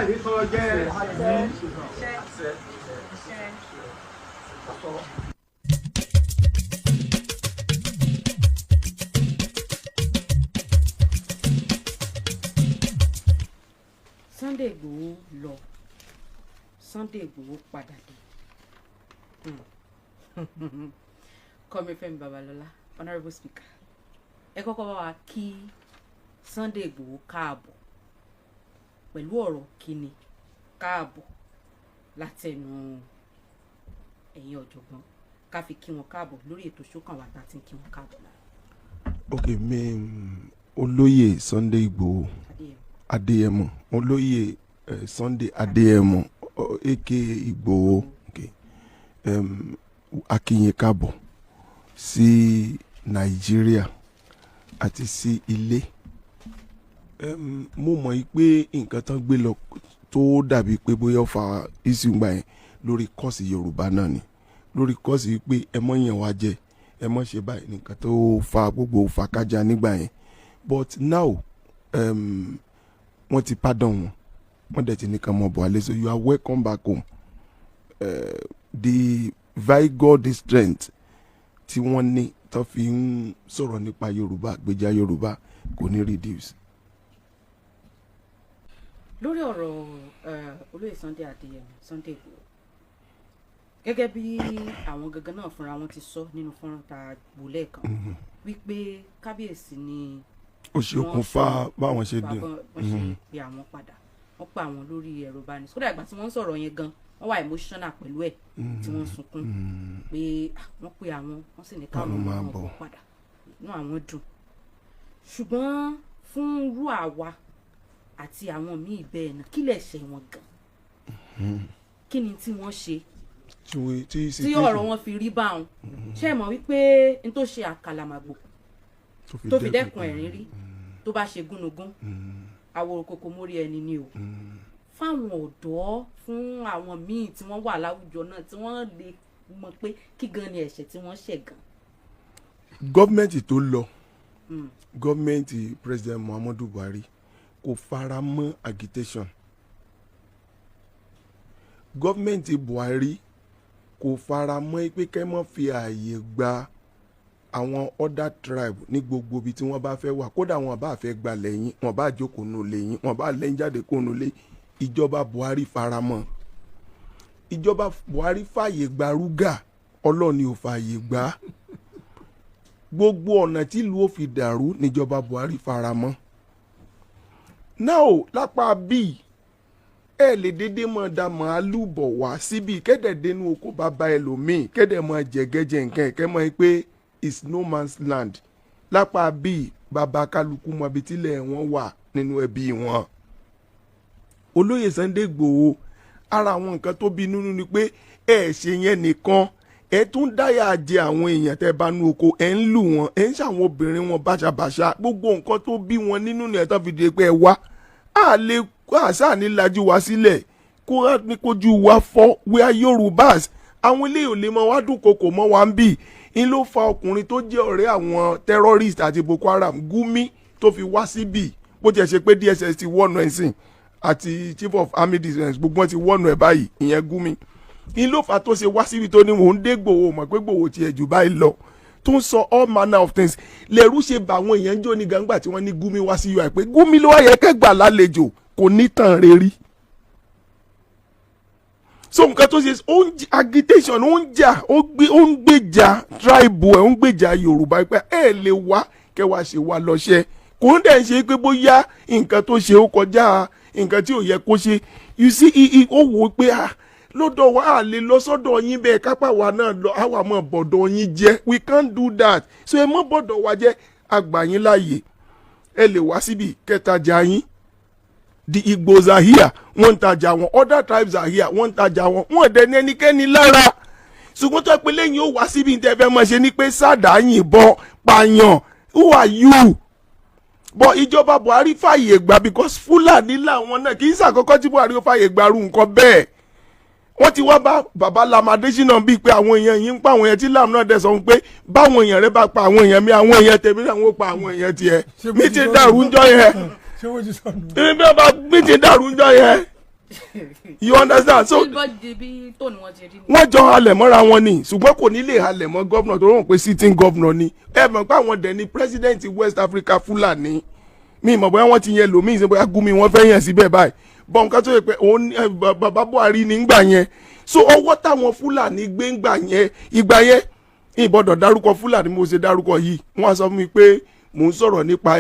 Ẹ̀ ní tọrọ jẹ. Àṣẹ. Sunday Igboho lọ, Sunday Igboho padà dé. Kọ́mi Fẹ́mi Babalọ́lá, honourable speaker, ẹ kọ́kọ́ bá wa kí Sunday Igboho káàbọ̀ pẹ̀lú ọ̀rọ̀ kíni káàbọ̀ látẹnu ẹ̀yin ọ̀jọ̀gbọ́n, ká fi kí wọn káàbọ̀ lórí ètò Ṣókànwá tá a ti ń kí wọn káàbọ̀ lára. Ok, mi olóyè Sunday Igboho Adéyẹmọ. Adéyẹmọ, olóyè Sunday Adéyẹmọ, aka Igboho. Ok, a kí yín káàbọ̀ sí Nàìjíríà àti sí ilé. Mo mọ̀ yí pé nǹkan tán gbé lọ tó dàbí pé bóyá ó fa issue gbà yẹn lórí cause Yorùbá náà ni, lórí cause pé ẹ mọ̀ yẹn wá jẹ, ẹ mọ̀ ṣe báyìí, nǹkan tó fa gbogbo fàkájà nígbà yẹn. But now wọ́n ti pardon wọn, wọ́n dẹ̀ ti ní kàn mọ̀ bọ̀ alẹ́, so you are welcome back home. The vigour, the strength tí wọ́n ní tó fi ń sọ̀rọ̀ nípa Yorùbá, gbèjà Yorùbá, kò ní reduce. Lórí ọ̀rọ̀ olóyè Sunday Adéyẹmọ, Sunday Igboho, gẹ́gẹ́ bí àwọn gangan náà fúnra wọn ti sọ nínú fọ́nrán tá a wò lẹ́ẹ̀kan wípé kábíyèsí ni ó ṣe okùnfà báwọn ṣe dùn. Wọ́n ṣe pé àwọn padà, wọ́n pa àwọn lórí ẹ̀rọ ìbánisọ̀rọ̀. Kódà ìgbà tí wọ́n ń sọ̀rọ̀ yẹn gan, wọ́n wà emotional pẹ̀lú ẹ̀ tí wọ́n ń sunkún pé ah, wọ́n pe àwọn, wọ́n sì ní káwọn Káwọn máa máa bọ̀. bọ̀ padà, inú àwọn dùn. Ṣùgbọ́n fún irú àwa àti àwọn míì bẹ́ẹ̀ náà, kí lẹ̀ ṣe wọn gan? Kí ni tí wọ́n ṣe tí tí ọ̀rọ̀ wọn fi rí báwọn? Ṣé ẹ mọ̀ wípé n tó ṣe àkàlàmàgbò tó fi dẹ́kun ẹ̀rín rí, tó bá ṣe gúnugún àwòrán kòkó mórí ẹni ni o. Fáwọn ọ̀dọ́, fún àwọn míì tí wọ́n wà láwùjọ náà tí wọ́n lè mọ̀ pé kí gan ni ẹ̀ṣẹ̀ tí wọ́n ṣẹ̀ gan? Government tó lọ, government President Muhammadu Buhari, kò fara mọ́ agitation. Government Buhari kò fara mọ́ pé kẹ́ mọ́ fi ààyè gba àwọn other tribe ní gbogbo ibi tí wọ́n bá fẹ́ wà. Kódà wọn bá fẹ́ gba lẹ́yìn, wọn bá jókòó nù lẹ́yìn, wọn bá lẹ́yìn jáde kó nù lé, ìjọba Buhari fara mọ́. Ìjọba Buhari fààyè gba rúgà, ọlọ́ọ̀ni ò fààyè gbà á. Gbogbo ọ̀nà tí ìlú ò fi dàrú níjọba Buhari fara mọ́. Now, lápá bíi ẹ lè dédé mọ̀ da màálù bọ̀ wá síbi kẹ́dẹ̀ dénú oko bàbá ẹlòmíì, kẹ́dẹ̀ mọ̀ jẹ̀gẹ́jẹ̀ nǹkan ẹ̀, kẹ́ mọ̀ pé it's no man's land. Lápá bíi bàbá kálukú mọ̀ ibi tílẹ̀ wọn wà nínú ẹbí wọn. Olóyè Sunday Igboho, ara àwọn nǹkan tó bí nínú ni pé ẹ ṣe yẹn nìkan, ẹ tún dáyà jẹ àwọn èèyàn tẹ bá nu oko, ẹ ń lù wọn, ẹ ń ṣàwọn obìnrin wọn báṣabàṣa. Gbogbo nǹkan tó bí wọn nínú ni ẹ tán fi di pé ẹ wá a lè àṣà ní lajú wa sílẹ̀ kó ní kojú wa fọ́. We are Yorùbás. Àwọn eléyìí ò lè mọ wá dùn kòkò mọ́ wa ń bì ń ló fa ọkùnrin tó jẹ́ ọ̀rẹ́ àwọn terrorist àti Boko Haram, Gumi, tó fi wá síbì. Bó tiẹ̀ ṣe pé DSS ti wọ́nà ẹ̀sìn àti Chief of Army Defence, gbogbo wọn ti wọ́nà ẹ̀ báyìí, ìyẹn Gumi ń ló fà tó ṣe wá síbi tó ní mò ń dé Gbòho, mọ̀ pé Gbòho tiẹ̀ jù báyìí lọ, tó ń sọ all manner of things. Lẹ́rú ṣe bá àwọn èèyàn jó ní gangba tí wọ́n ní Gumi wá sí ui pé Gumi ló wá yẹ kẹ́gbà lálejò, kò ní tàn rere. So nǹkan tó ṣe, ó ń agitation, ó ń jà, ó gbé, ó ń gbèjà tribe ẹ̀, ó ń gbèjà Yorùbá pé ẹ lè wá kẹwàá ṣe wá lọ́ṣẹ́. Kò ń dẹ̀ ṣe pé bóyá nǹkan tó ṣe ó kọjá nǹkan tí ò yẹ kó ṣe. You see, ó wò ó pé ah, lọ́dọ̀ wa, a lè lọ sọ́dọ̀ yín bẹ́ẹ̀, kápá wa náà lọ àwa mọ̀ bọ̀dọ̀ yín jẹ́. We can't do that. So ẹ mọ̀ bọ̀dọ̀ wa jẹ́, àgbà yín láàyè, ẹ lè wá síbi kẹtajà yín. The Igbos are here, wọ́n ń tajà wọn. Other tribes are here, wọ́n ń tajà wọn. Wọ́n dẹ̀ ní ẹnikẹ́ni lára. Ṣùgbọ́n tó pé lẹ́yìn ó wá síbi ní tẹ́fẹ́ mọ̀ ṣe ni pé sádà yìnbọn pààyàn, who are you? But ìjọba Buhari fààyè gbà because Fúlàní làwọn náà. Kì í ṣàkọ́kọ́ tí Buhari ó fààyè gbà rú nǹkan bẹ́ẹ̀. Wọ́n ti wá bá baba Lam Adésínà bíi pé àwọn èèyàn yìí ń pa àwọn èèyàn, tí Lam náà dẹ̀ sọ pé báwọn èèyàn rẹ bá pa àwọn èèyàn mi, àwọn èèyàn tèmi náà wọ́n pa àwọn èèyàn tiẹ̀. Mi ti dàrú ńjọ́ yẹn. Ṣé wọ́n ti sọnù? Mi bá mi ti dàrú ńjọ́ yẹn. You understand? So bọ́ọ̀dì bí tóun wọn ti rí ni. Wọ́n jọ halẹ̀ mọ́ra wọn ni, ṣùgbọ́n kò ní lè halẹ̀ mọ́ governor tó rọ̀ pé sitting governor ni. Ẹ mọ̀ pé àwọn dẹ̀ ni president West Africa Fúlàní. Mi mọ̀ bóyá wọ́n ti yẹn lòmíì ṣe, bóyá Gumi wọ́n fẹ́ yàn síbẹ̀ báyìí, bọ́n nǹkan tó yẹ pé òun bàbá Buhari ní gbà yẹn. So ọwọ́ táwọn Fúlàní gbé ń gbà yẹn, ìgbà yẹn, ìbọ̀dọ̀ dárúkọ Fúlàní. Mo ṣe dárúkọ yìí, wọ́n á sọ fún mi pé mò ń sọ̀rọ̀ nípa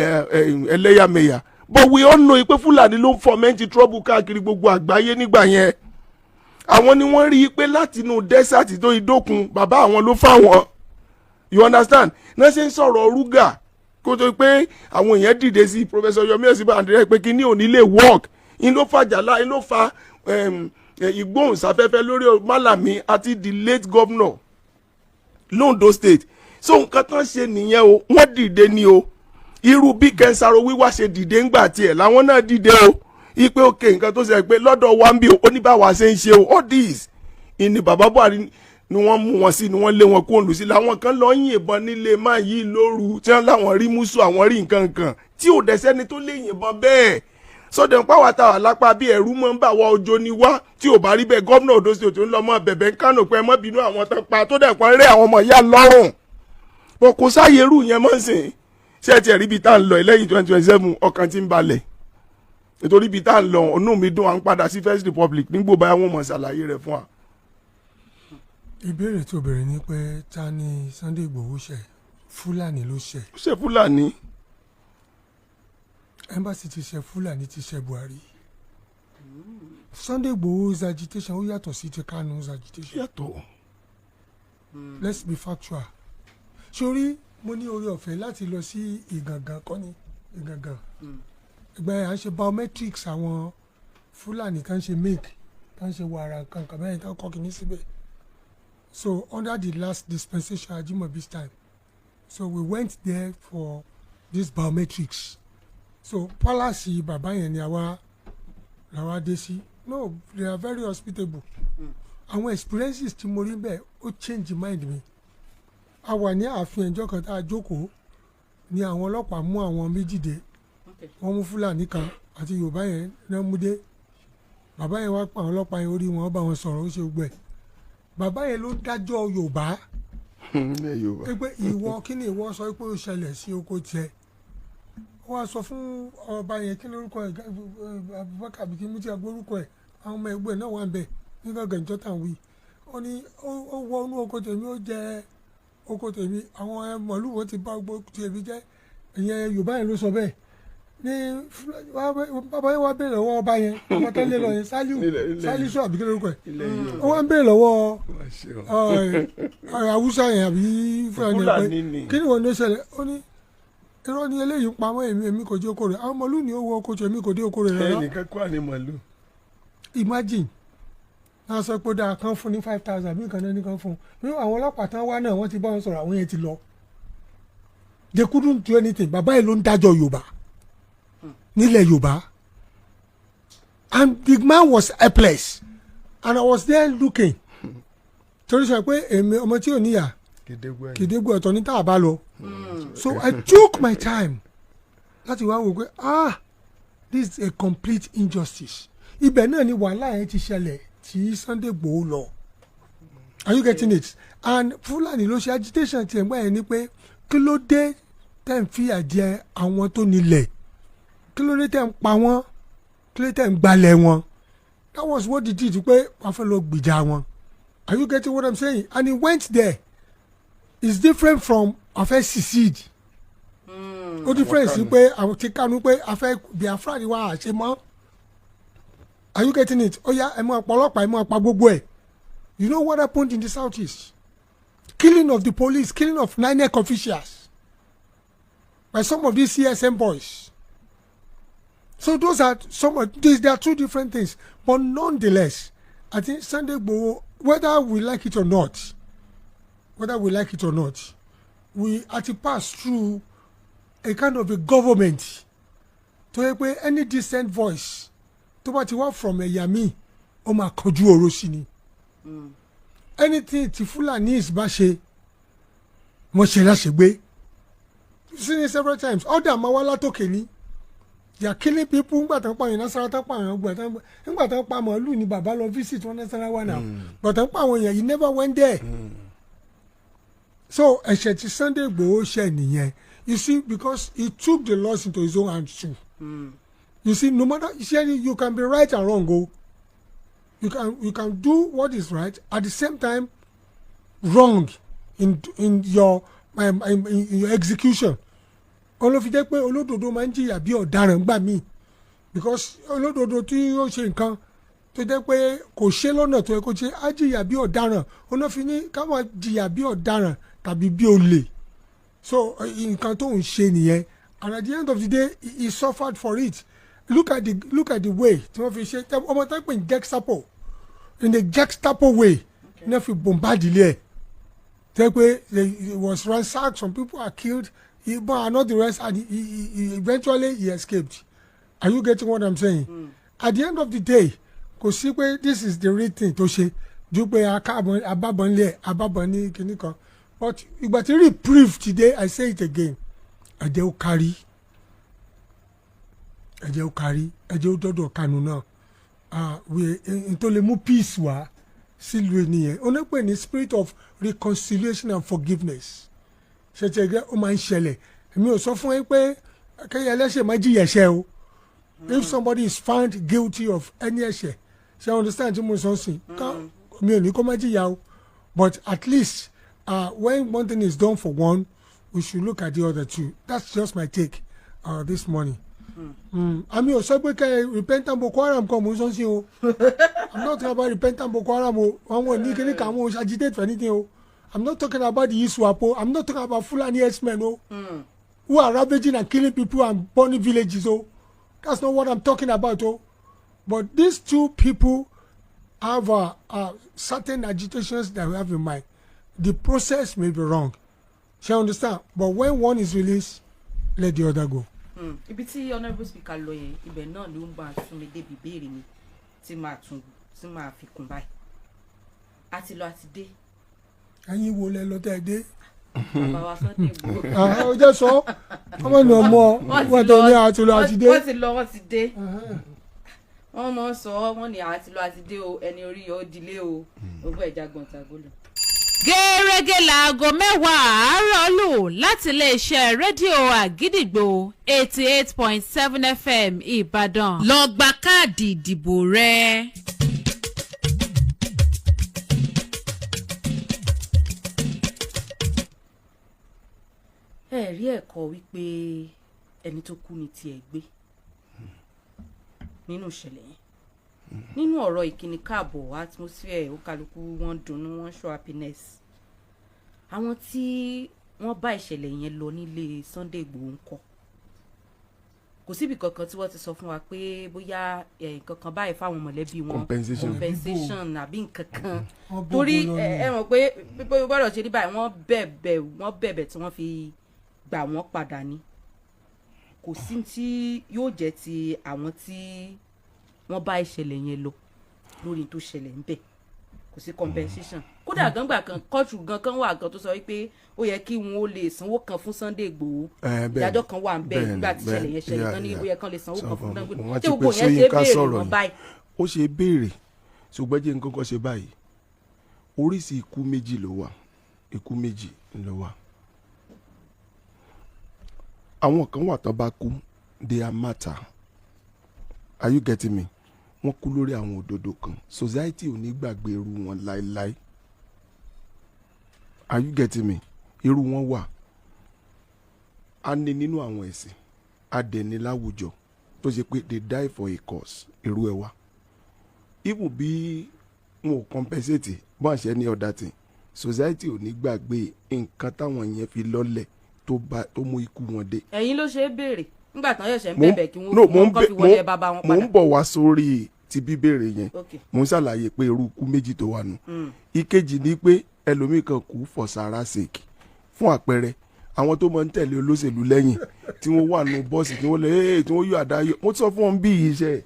ẹlẹ́yàmẹ̀yà, but we all know pé Fúlàní ló ń foment trouble káàkiri gbogbo àgbáyé nígbà yẹn. Àwọn ni wọ́n rí i pé láti inú desert tó idókun, bàbá àwọn ló fáwọn, you understand? Náà ṣe ń sọ̀rọ̀ rúgà kó tó pé àwọn èèyàn dìde sí Professor Yomi Osinbajo pé kí ní òní lè work in ló fa jàlá in ló fa ìgbóhùnsáfẹ́fẹ́ lórí Malami àti the late governor l'Ondo State. So nǹkan tán ṣe nìyẹn o, wọ́n dìde ni o. Irú bí Ken Saro-Wiwa ṣe dìde ńgbà tiẹ̀ làwọn náà dìde o, ipe òkè nǹkan tó ṣe pé lọ́dọ̀ wa ń bí o, ó ní báwa ṣe ń ṣe o. All this ìní bàbá Buhari ni wọ́n mú wọn sí, ni wọ́n lé wọn kó lù sí, làwọn kan lọ yìnbọn nílé máa yí lóru, tí wọ́n láwọn rí mùsùn, àwọn rí nǹkan kan tí ò dẹ̀ sẹ́ni tó lè yìnbọn bẹ́ẹ̀ sọdẹ̀ ń pàwọ́ àtàwà lápá bí ẹ̀rú mọ́ ń bà wá ọjọ́ ni wá. Tí ò bá rí bẹ́ẹ̀, gómìnà Ondo State tó ń lọ mọ́ bẹ̀bẹ̀ ń Kánò pé ẹ mọ́ bínú àwọn tán pa tó dẹ̀ pọ́n rẹ́ àwọn ọmọ ìyá lọ́rùn bọ́, kò sáàyè irú yẹn mọ́ sìn. Ṣé ẹ tiẹ̀ rí ibi tá à ń lọ lẹ́yìn 2027? Ọkàn ti ń balẹ̀ nítorí ibi tá à ń lọ, inú mi dùn, à ń padà sí First Republic nígbò báyà, wọ́n mọ̀ ṣàlàyé rẹ̀ fún wa. Ìbéèrè tó béèrè ni pé ta ni Sunday Igboho ṣẹ̀? Fúlàní ló ṣẹ̀. Ó ṣe Fúlàní. Embassy ti ṣẹ̀ Fúlàní, ti ṣẹ̀ Buhari. Sunday Igboho's agitation, ó yàtọ̀ sí ti Kanu's agitation. Yàtọ̀. Let's be factual. Sórí mo ní oore ọ̀fẹ́ láti lọ sí Ìgàngàn kọ́ni Ìgàngàn ìgbà yẹn, à ń ṣe biometrics àwọn Fúlàní kan, ṣe milk kan, ṣe wàrà kankan bẹ́ẹ̀ kan kọ́ kìíní síbẹ̀. So under the last dispensation, Ajimobi's time, so we went there for this biometrics. So palace bàbá yẹn ni àwa làwa dé sí. No, they are very hospitable. Àwọn experiences tí mo rí bẹ́ẹ̀, ó change mind mi. A wà ní ààfin ẹjọ́ kan tá a jókòó ni àwọn ọlọ́pàá mú àwọn méjì dé. Wọ́n mú Fúlàní kan àti Yorùbá yẹn náà mú dé. Bàbá yẹn wá pa àwọn ọlọ́pàá yẹn, orí wọn, ó bá wọn sọ̀rọ̀, ó ṣe gbẹ. Bàbá yẹn ló dájọ́ Yorùbá. Ilẹ̀ Yorùbá. Pé ìwọ, kí ni ìwọ sọ pé ó ṣẹlẹ̀ sí oko tiẹ̀? Ó wá sọ fún ọba yẹn, kí lórúkọ ẹ̀, Abubakar bí kí mú ti agbórúkọ ẹ̀, àwọn ọmọ ẹgbẹ́ náà wà ń bẹ̀ ní gàngàn ìjọ tà ń wí. Ó ní ó wọ inú oko tèmi, ó jẹ oko tèmi, àwọn màlúù wọn ti bá gbogbo tèmi jẹ́. Ìyẹn Yorùbá yẹn ló sọ bẹ́ẹ̀ ní bàbá yẹn wá béèrè lọ́wọ́ ọba yẹn, ọmọ tó lé lọ yẹn, Sálíù. Sálíù àbí kí lórúkọ ẹ̀? Ilẹ̀ Yorùbá. Ó wá ń béèrè lọ́wọ́ Wọ́n ṣe o. Haúsá yẹn àbí Fúlàní yẹn pé Fúlàní ni. kí ni wọn ní ó ṣẹlẹ̀? Ó ní irọ́ ni eléyìí ń pamọ́, èmi, èmi kò dé oko rẹ̀, àwọn màlúù ni ó wọ oko tèmi, kò dé oko rẹ̀ rárá. Ẹnìkan kó àní màlúù. Imagine, náà sọ pé ó dáa kán fún ní 5,000 bí nǹkan náà ní kán fún un. Bí àwọn ọlọ́pàá tán wá náà, wọ́n ti bá wọn sọ̀rọ̀, àwọn yẹn ti lọ. They couldn't do anything. Bàbá yìí ló ń dájọ́ Yorùbá nílẹ̀ Yorùbá, and the man was helpless and I was there looking, torí sọ pé èmi ọmọ tí ò níyà Kìdégbò ẹ̀yìn. Kìdégbò ọ̀tọ̀ ní tá a bá lọ. So I took my time láti wá wò pé, ah, this is a complete injustice. Ibẹ̀ náà ni wàhálà yẹn ti ṣẹlẹ̀ tí Sunday Igboho lọ. Are you getting it? And Fúlàní ló ṣe agitation tiẹ̀ gbà yẹn ni pé kí ló dé tẹ̀ ń fìyà jẹ àwọn tó nílẹ̀? Kí ló dé tẹ̀ ń pa wọ́n? Kí ló dé tẹ̀ ń gbalẹ̀ wọn? That was what he did, pé wọ́n fẹ́ lọ gbìjà wọn. Are you getting what I'm saying? And he went there. It's different from a fẹ́ secede. Ó different sí pé àwọn ti Kánú pé a fẹ́ Biafra ni wà á ṣe mọ́. Are you getting it? Ó yá, ẹ mú ọ̀pọ̀lọpàá, ẹ mú ọ̀pá gbogbo ẹ̀. You know what happened in the southeast? Killing of the police, killing of INEC officials by some of these CSM boys. So those are some of these, they are two different things, but nonetheless, I think Sunday Igboho, whether we like it or not, whether we like it or not, we had to pass through a kind of a government tó yẹ pé any decent voice tó bá ti wá from ẹ̀yà míì, ó máa kọjú ọ̀rọ̀ sí ni. Anything tí Fulanis bá ṣe, wọ́n ṣe láṣegbé. You've seen it several times. Order máa wá látòkè ní. They are killing people. Ńgbà tán pa àwọn Nasarawa, tán pa àwọn ọgbà tán, ńgbà tán pa màálù ni bàbá lọ visit wọn Nasarawa now, but tán pa àwọn èèyàn, he never went there. So ẹ̀ṣẹ̀ tí Sunday Igboho ṣẹ̀ nìyẹn, you see, because he took the laws into his own hands too. You see, no matter, you see, you can be right and wrong o. You can do what is right, at the same time wrong in your execution. Olófi jẹ́ pé olódodo máa ń jìyà bí ọ̀daràn gbà míì, because olódodo tí ó ṣe nǹkan tó jẹ́ pé kò ṣe lọ́nà tó yẹ kó ṣe, á jìyà bí ọ̀daràn. Olófi ní káwọn jìyà bí ọ̀daràn tàbí bí olè. So nǹkan tó ń ṣe nìyẹn, and at the end of the day he suffered for it. Look at the way tí wọ́n fi ṣe ọmọ tó ń pè ní Gestapo, in the Gestapo way ní wọ́n fi bombard ilé ẹ̀, tẹ́ pé he was ransacked, some people are killed, he, but not the rest, and he eventually he escaped. Are you getting what I'm saying? At the end of the day, kò sí pé this is the real thing tó ṣe ju pé abábọ̀nlé abábọ̀n ní kinní kan, but ìgbà tí reprieve ti dé, I say it again, ẹ jẹ́ ó kárí, ẹ jẹ́ ó kárí, ẹ jẹ́ ó dọ́dọ̀ Kanu náà. N tó lè mú peace wá sílùú ènìyàn, ó ní pè ní spirit of reconciliation and forgiveness. Ṣètì ẹgbẹ́ ó máa ń ṣẹlẹ̀. Èmi ò sọ fún ẹ pé kẹ́yẹ ẹlẹ́ṣẹ̀ má jìyà ẹ̀ṣẹ̀ o. If somebody is found guilty of any ẹ̀ṣẹ̀, ṣe understand tí mo sọ sí ká, mi ò ní kó má jìyà o, but at least when one thing is done for one, we should look at the other two. That's just my take this morning. Àmì ò sọ pé kẹ́ repentant Boko Haram kan mò ń sọ sí o. I'm not talking about repentant Boko Haram o. Àwọn ò ní kíní kan, àwọn ò agitate for anything o. I'm not talking about the ISWAP o. I'm not talking about Fulani herdsmen o, who are ravaging and killing people and burning villages o. That's not what I'm talking about o. But these two people have certain agitations that we have in mind. The process may be wrong, ṣe understand? But when one is released, let the other go. Ibi tí honourable speaker lọ yẹn, ibẹ̀ náà ló ń bá a sún mi débi ìbéèrè mi tí màá tún tí màá fi kún báyìí. A ti lọ, a ti dé. Ẹ̀yin wo lẹ lọ tẹ́ ẹ dé? Bàbá wa Sunday Igboho. Ah, ó jẹ́ sọ ọmọ ní ọmọ wọ́n tó ní àti lọ àti dé. Wọ́n ti lọ, wọ́n ti dé. Wọ́n mọ̀ ń sọ, wọ́n ní àti lọ àti dé o, ẹni orí yọ ó dilé o, ogún ẹ̀já gbọ̀ntàgólù. Gẹ́rẹ́gẹ́ láago 10 àárọ̀ lù láti iléeṣẹ́ rédíò Àgídìgbò 88.7 FM Ìbàdàn. Lọ gba káàdì ìdìbò rẹ. Ẹ rí ẹ̀kọ́ wípé ẹni tó kú ni tiẹ̀ gbé nínú ìṣẹ̀lẹ̀ yẹn, nínú ọ̀rọ̀ ìkíni káàbọ̀, atmosphere ó, kálukú wọ́n dunnú, wọ́n show happiness. Àwọn tí wọ́n bá ìṣẹ̀lẹ̀ yẹn lọ nílé Sunday Igboho ń kọ́? Kò síbi kankan tí wọ́n ti sọ fún wa pé bóyá nǹkan kan báyìí fáwọn mọ̀lẹ́bí wọn. Compensation. Compensation àbí nǹkan kan. Wọ́n bógun Torí lọ ẹ ni. ẹ mọ̀ pé bí gbọ́dọ̀ ṣe rí báyìí, wọ́n bẹ̀bẹ̀, wọ́n bẹ̀bẹ̀ tí wọ́n fi gbà wọ́n padà ni. Kò sí tí yóò jẹ́ ti àwọn tí wọ́n bá ìṣẹ̀lẹ̀ yẹn lọ lórí tó ṣẹlẹ̀ ń bẹ̀. Kò sí compensation. Kódà gangba kan, kóòtù gan kan wà gan tó sọ wípé ó yẹ kí wọn ó lè sanwó kan fún Sunday Igboho. Ẹ, bẹ́ẹ̀ni, Ìdájọ́ kan wà ń bẹ̀ bẹ́ẹ̀ni, nígbà tí ìṣẹ̀lẹ̀ yẹn ṣẹlẹ̀ tán ní ó yẹ kán lè sanwó kan fún Sunday Igboho. Wọ́n Tí ti gbogbo pé yẹn ṣe Ṣóyínká béèrè sọ̀rọ̀ wọn yìí. báyìí? Ó ṣe béèrè, ṣùgbọ́n jẹ́ nǹkan kan ṣe báyìí. Oríṣi ikú méjì ló wà, ikú méjì ló wà. Àwọn kan wà tán bá kú, they are martyr. Are you getting me? Wọ́n kú lórí àwọn òdodo kan, society ò ní gbàgbé irú wọn láéláé. Are you getting me? Irú wọn wà, a ní nínú àwọn ẹ̀sìn, a dẹ̀ ní láwùjọ tó ṣe pé they die for a cause. Irú ẹ̀ wà. Even bí wọn ò compensate bọ́n àṣẹ ní other thing, society ò ní gbàgbé nǹkan táwọn yẹn fi lọ́lẹ̀ tó bá tó mú ikú wọn dé. Ẹ̀yin ló ṣe é béèrè nígbà tán ṣẹ̀ṣẹ̀ ń Mo ń- bẹ̀bẹ̀ kí wọ́n no, mo ń kọ́ fi wọlé bàbá wọn mo ń padà. bọ̀ wá sórí ti bíbèrè yẹn. Ok. Mo ń ṣàlàyé pé irú ikú méjì tó wà nù. Ìkejì ni pé ẹlòmíì kan kú for sara sake. Fún àpẹẹrẹ, àwọn tó máa ń tẹ̀lé olóṣèlú lẹ́yìn, tí wọ́n wà nù bọ́ọ̀sì, tí wọ́n lè ee, tí wọ́n yọ àdá yọ. Mo sọ fún wọn bí iṣẹ́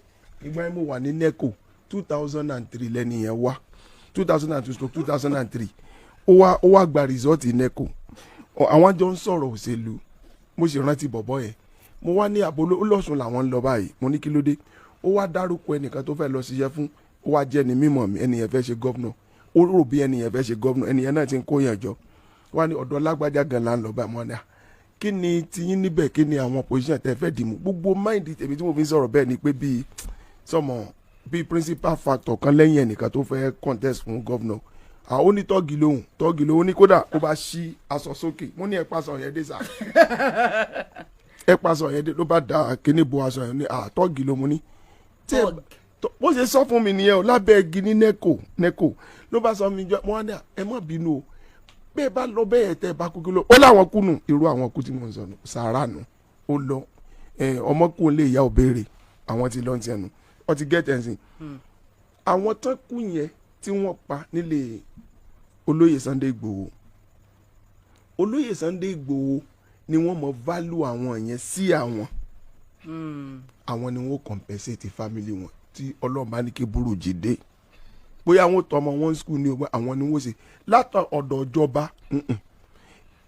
ìgbà yẹn, mo wà ní NECO, 2003 lẹ́ni yẹn wá, 2002 to 2003. Ó wá gba result NECO. Àwọn jọ ń sọ̀rọ̀ òṣèlú. Mo sì rántí bọ̀bọ̀ yẹn. Mo wá ní àbò lọ́sùn làwọn ń lọ báyìí. Mo ní kí ló dé? Ó wá dárúkọ ẹnìkan tó fẹ́ lọ ṣiṣẹ́ fún, ó wá jẹ́ ni mímọ̀ mi. Ẹnìyẹn fẹ́ ṣe governor, ó rò bí ẹnìyẹn fẹ́ ṣe governor. Ẹnìyẹn náà ti ń kó yàn jọ. Wá ní ọ̀dọ̀ lágbájá gan la ń lọ báyìí. Mo ní à, kí ni tiyín níbẹ̀? Kí ni àwọn position tẹ́ fẹ́ dì mú? Gbogbo mind tèmi tí mo fi ń sọ̀rọ̀ bẹ́ẹ̀ ni pé bíi sọmọ bíi principal factor kan lẹ́yìn ẹnìkan tó fẹ́ contest fún governor. Àwọn onítọ́gì lóhùn, tọ́gì lóhùn ní kódà ó bá ṣí aṣọ sókè. Mo ní ẹ pàṣọ yẹn dé sà, ẹ pàṣọ yẹn dé. Ló bá da kíní bo aṣọ yẹn ní àtọ́gì ló mu ní. Tí ẹ bó ṣe sọ fún mi nìyẹn o, lábẹ́ igi ní neco neco ló bá sọ mi jọ. Mo wá ní à, ẹ má bínú o, bẹ́ẹ̀ bá lọ bẹ́ẹ̀ tẹ́ ẹ bá kú, kí ló ó láwọn kú nù? Irú àwọn kú tí mo ń sọ nù, sàrà nù. Ó lọ ẹ, ọmọ kú lè ìyá ò béèrè, àwọn ti lọ́n tiẹ̀ nù, ọ ti get ẹ̀sìn. Àwọn tán kú yẹn tí wọ́n pa nílé olóyè Sunday Igboho, olóyè Sunday Igboho ni wọ́n mọ value àwọn yẹn sí. Àwọn ni wọ́n compensate family wọn tí Ọlọ́run bá ní kí burújí dé, bóyá wọ́n tọ́ ọmọ wọn school ni o, àwọn ni wọ́n ṣe látọ̀ ọ̀dọ̀ ìjọba.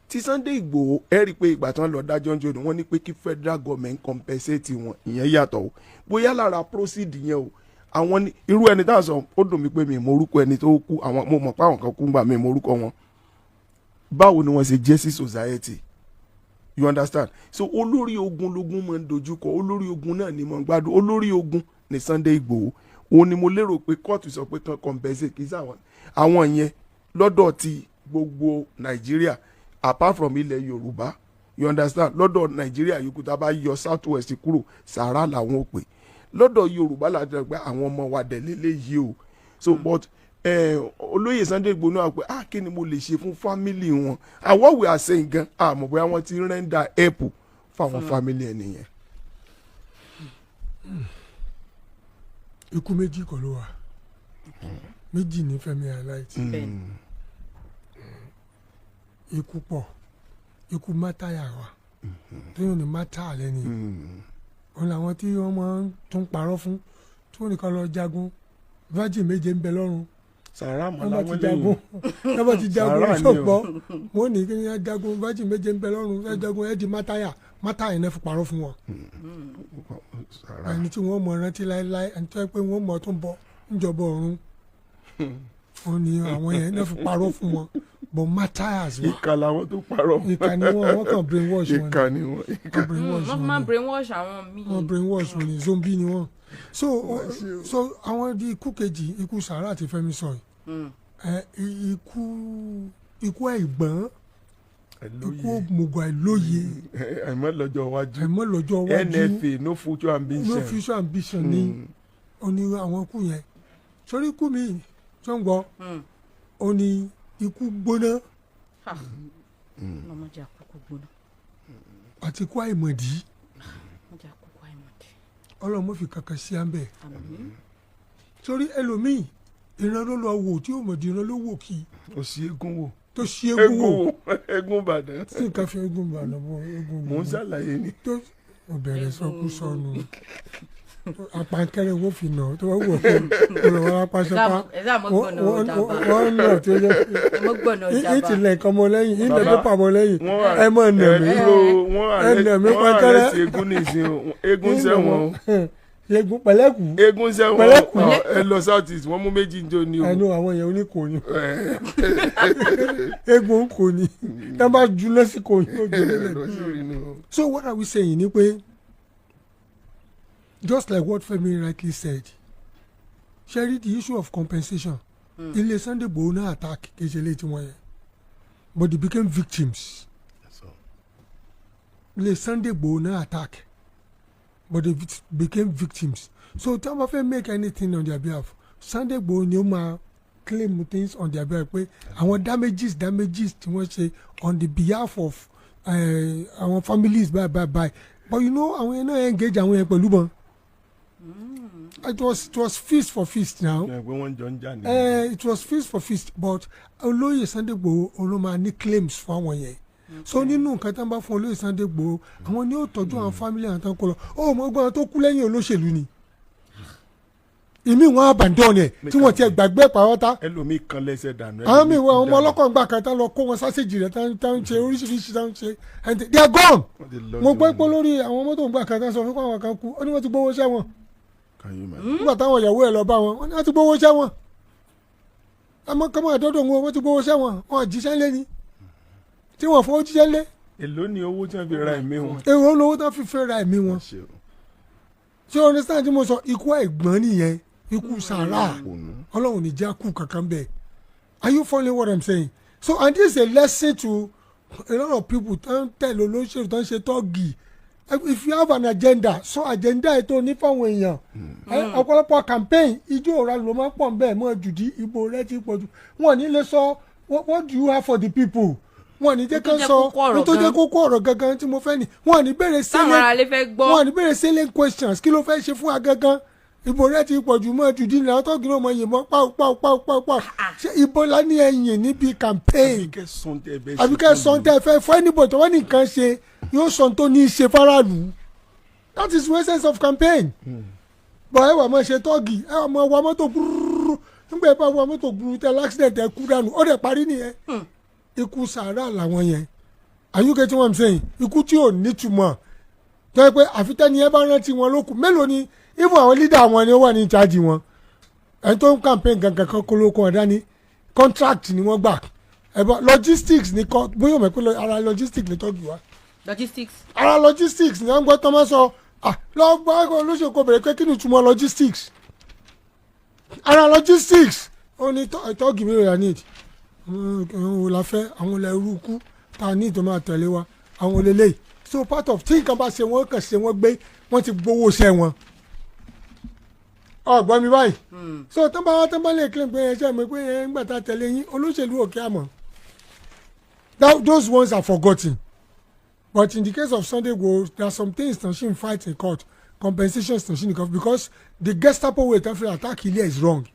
Ti Sunday Igboho, ẹ rí i pé ìgbà tí wọ́n lọ dájọ́ ń jò ní wọ́n ní pé kí federal government compensate wọn. Ìyẹn yàtọ̀ o, bóyá lára proceed yẹn o. Àwọn ní irú ẹni tá a sọ, ó dùn mí pé mi ì mọ orúkọ ẹni tó kú. Àwọn mo mọ̀ pé àwọn kan kú gbà, mí ì mọ orúkọ wọn. Báwo ni wọ́n ṣe jẹ́ sí society? You understand? So olórí ogun lógun máa ń dojúkọ, olórí ogun náà ni mo ń gbádùn. Olórí ogun ní Sunday Igboho, òun ni mo lérò pé kóòtù sọ pé kán compensate, kì í sáwọn àwọn yẹn lọ́dọ̀ ti gbogbo Nàìjíríà, apart from ilẹ̀ Yorùbá. You understand? Lọ́dọ̀ Nàìjíríà yòókù, tá a bá yọ South West kúrò, sàrà làwọn ò pè. Lọ́dọ̀ Yorùbá láti rẹ̀ pé àwọn ọmọ wa dẹ̀ lélẹ́yìí o. So but olóyè Sunday Igboho náà pé, ah, kí ni mo lè ṣe fún family wọn? And what we are saying gan, àmọ́ bóyá wọ́n ti render help fáwọn family ẹ̀ nìyẹn. Ikú méjì kọ́ ló wà, méjì ní Fẹ́mi highlight. Bẹ́ẹ̀ni. Ikú pọ̀. Ikú martyr wà téèyàn ní martyr lẹ́ni òun làwọn tí wọ́n máa ń tún parọ́ fún, tí wọ́n nìkan lọ jagun, virgin méje ń bẹ lọ́run. Sàrà mọ́ wọ́n bá ti làwọn jagun, lẹ́yìn. wọ́n bá ti jagun. Sàrà ni o. Sọ̀gbọ́ wọ́n ní kí ni wọ́n jagun, virgin méje ń bẹ lọ́run, ẹ jagun, ẹ di martyr. Martyr yẹn náà fi parọ́ fún wọn. Sàrà. Ẹni tí wọ́n mọ̀ rántí láéláé, ẹni tó yẹ pé wọ́n mọ̀ tó ń bọ̀ níjọba ọ̀run, wọ́n ní àwọn yẹn náà fi parọ́ fún wọn. But martyrs wà. Ìkà làwọn tó parọ́. Ìkà ni wọ́n. Wọ́n kàn brainwash wọn ni. Ìkà ni wọ́n, ìkà. Wọ́n brainwash Wọ́n wọn máa ń ni. brainwash àwọn míì. Wọ́n brainwash wọn ni, zombie ni wọ́n. So àwọn di ikú kejì, ikú sàrà àti Fẹ́mi sọ yìí, ẹ ikú àìgbọ́n, ikú òmùgọ̀, àìlóye. Àìmọ́ lọ́jọ́ iwájú. Àìmọ́ lọ́jọ́ iwájú. NFA, no future ambition. No future ambition ni ó ní àwọn ikú yẹn. Sórí ikú mi tó ń gbọ́, ó ní ikú gbóná Ọlọ́mọdé àkókò gbóná. Àti ikú àìmọ̀dí. Ọmọdé àkókò àìmọ̀dí. Ọlọ́run mọ̀ fi kankan sí à ń bẹ̀. Àmín. Sórí ẹlòmíì, ìran ló lọ wò tí ó mọ̀dí, ìran ló wò kí Ó sì eégún wò. Tó ṣí eégún wò. Eégún wò, eégún Ìbàdàn. Tí nǹkan fi eégún Ìbàdàn bọ̀, eégún Mò ń ṣàlàyé ni. Tó o bẹ̀rẹ̀ sọkú sọnù, àpànkẹ́rẹ́ wo fi nà tó wọ́n wọ̀ pé olùwọ́n apáṣẹpá. Ẹ sáà mọ́ gbọ̀nà ọjà bá. Wọ́n nà tó yẹ. Ẹ mọ́ gbọ̀nà ọjà bá. Ìtìlẹ̀ nǹkan mọ́ lẹ́yìn ìlẹ̀ Bàbá, pépà mọ́ lẹ́yìn. Wọ́n Ẹ mọ̀ nà mí. Dúró, wọ́n Ẹ nà mí wọ́n pàkẹ́rẹ́. arrest eégún nìsín o, eégún sẹ́wọ̀n o. Eégún pẹ̀lẹ́kù. Eégún sẹ́wọ̀n. Pẹ̀lẹ́kù. O ẹ lọ South East, wọ́n mú méjì ń jó ní o. Ẹnu àwọn èèyàn oníkò ni eégún kò ní tá a bá ju lẹ́sìkò ní ojú nílẹ̀. Lọ sí inú. So what are we saying ni pé, just like what Femi rightly said, ṣẹ́rí the issue of compensation, ilé Sunday Igboho náà attack kì í ṣe ilé tiwọn yẹn, but they became victims. Ilé Sunday Igboho náà attack, but they became victims. So tí wọ́n bá fẹ́ make anything on their behalf, Sunday Igboho ni ó máa claim things on their behalf pé àwọn damages tí wọ́n ṣe on the behalf of àwọn families, bye bye bye. But you know, àwọn yẹn náà engage àwọn yẹn pẹ̀lú bọn. It was fist for fist now. Ẹ pé wọ́n jọ ń jà ní. It was fist for fist, but olóyè Sunday Igboho ló máa ní claims fún àwọn yẹn. So nínú nǹkan tí wọ́n bá fún olóyè Sunday Igboho, àwọn ni ó tọ́jú àwọn family àwọn tó ń kó lọ. Ó mọ gbọ́n tó kú lẹ́yìn olóṣèlú ni. Ìmí wọn abandon ẹ̀ tí wọ́n ti ẹ̀ gbàgbé pàwọ́tá. Ẹlòmíì kan lẹ́sẹ̀ dànù. Àwọn míì ẹlòmíì wọn, àwọn ọmọ kú dànù. ọlọ́kọ̀ ń gbà kan tán lọ kó wọn sásèjì rẹ̀ tán ń ṣe oríṣiríṣi tán ń ṣe, and they are gone. Wọ́n ti lọ Mo jù gbọ́ wọn. pé lórí àwọn mọ́tò ń gbà kan tán sọ fún àwọn kan kú, ó ní wọ́n ti gbowó iṣẹ́ wọn. Can you imagine? Nígbà táwọn ìyàwó ẹ̀ lọ bá wọn, wọ́n ní wọ́n ti gbowó iṣẹ́ wọn, àmọ́ kọ́mọ àdọ́dọ̀ wọn, wọ́n ti gbowó iṣẹ́ wọn, wọn jíṣẹ́ ńlé ni tí wọ́n fowó jíṣẹ́ ńlé. Èló ni owó tí wọ́n fi ra ẹ̀mí wọn? Èrò olówó tán fi fẹ́ ra ẹ̀mí wọn. Ṣe o. Ṣé o understand tí mo sọ? Ikú àìgbọ́n nìyẹn, ikú sàrà. Ònú. Ọlọ́run ní já kú kankan bẹ́ẹ̀. Are you following what I'm saying? So, and this is a lesson to a lot of people tó ń tẹ̀lé olóṣèlú, tó ń ṣe tọ́ọ̀gì. If you have an agenda, sọ agenda ètò ní fáwọn èèyàn. Ọ̀pọ̀lọpọ̀ campaign, ijó òra ló máa ń pọ̀ nbẹ̀ mọ́ jùdí, ìbò rẹ ti pọ̀ jù, wọn ò ní lè sọ what do you have for the people. Wọn ò ní jẹ́ Tó kán jẹ́ sọ kókó ọ̀rọ̀ tó jẹ́ gan. kókó ọ̀rọ̀ gangan tí mo fẹ́ ni. Wọn ò ní béèrè Táwọn sílẹ̀ aráalé fẹ́ gbọ́. Wọn ò ní béèrè salient questions, kí ló fẹ́ ṣe fún wa gangan. Ìbò rẹ ti pọ̀ jù mọ́ jùdí ní àwọn tọ́gì náà mọ yìnbọn pàù pàù pàù pàù pàù. Ṣé ìbò la ní ẹ̀yìn níbi campaign? Àbíkẹ́ sọ́n tẹ́ bẹ́ẹ̀. Àbíkẹ́ sọ tẹ́ fẹ́ fún anybody tó wọ́n ní nǹkan ṣe, yóò sọ tó ní í ṣe faraàlú. That is the essence of campaign. But ẹ wà máa ṣe tọ́gì, ẹ wà máa wa mọ́tò gbúrúrú. Nígbà ẹ bá wa mọ́tò gbúrú tẹ l'accident, ẹ kú dànù, ó dẹ̀ parí nìyẹn. Ikú sàárà làwọn yẹn. Are you getting what I'm saying? Ikú tí ò nítumọ̀, tó yẹ pé àfitẹ́ni ẹ bá rántí wọn ló kù. Mélòó ni even àwọn leader wọn ni ó wà ní ìjáde wọn? Ẹni tó ń campaign gangan kan kó ló kọ́ ọ dání, contract ni wọ́n gbà. Ẹ bá logistics ní kọ́, bóyá o mọ̀ pé ara logistics ní tọ́jú wa. Logistics. Ara logistics ní wọ́n gbọ́ tán máa sọ. Ah, lọ gbọ́ olóṣèlú kò bẹ̀rẹ̀ pé kí ni ìtumọ̀ logistics. Ara logistics ó ní tọ́ọ̀gì mélòó la need, àwọn wo la fẹ́, àwọn olè eruku tá a ní tó máa tẹ̀lé wa, àwọn olè lè. So part of tí nǹkan bá ṣe wọ́n, kàn ṣe wọ́n gbé, wọ́n ti gbowó ṣẹ́ wọn. Ọgbọ́n mi báyìí? So tán bá lè claim pé ẹ ṣe mi pé ẹ ń gbà tá a tẹ̀lé yín, olóṣèlú òkè àmọ́ those ones are forgotten. But in the case of Sunday Igboho, there are some things tàn ṣì ń fight in court, compensations tàn ṣì ní court, because the Gestapo way tán fi attack ilé is wrong.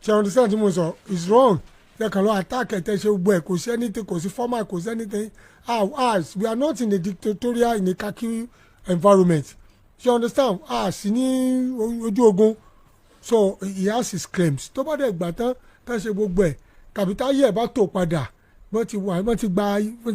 Ṣe understand tí mo sọ? Is wrong. Yẹ kàn lọ attack ẹ̀, tẹ́ ṣe gbogbo ẹ̀, kò sí anything, kò sí formal, kò sí anything. Ah ah, we are not in a dictatorial, in a khaki environment. Ṣe understand? Ah, sí ní ojú ogun. So he has his claims. Tó bá dẹ̀ gbà tán, tán ṣe gbogbo ẹ̀, tàbí táyé ẹ̀ bá tó padà, wọ́n ti wà, wọ́n ti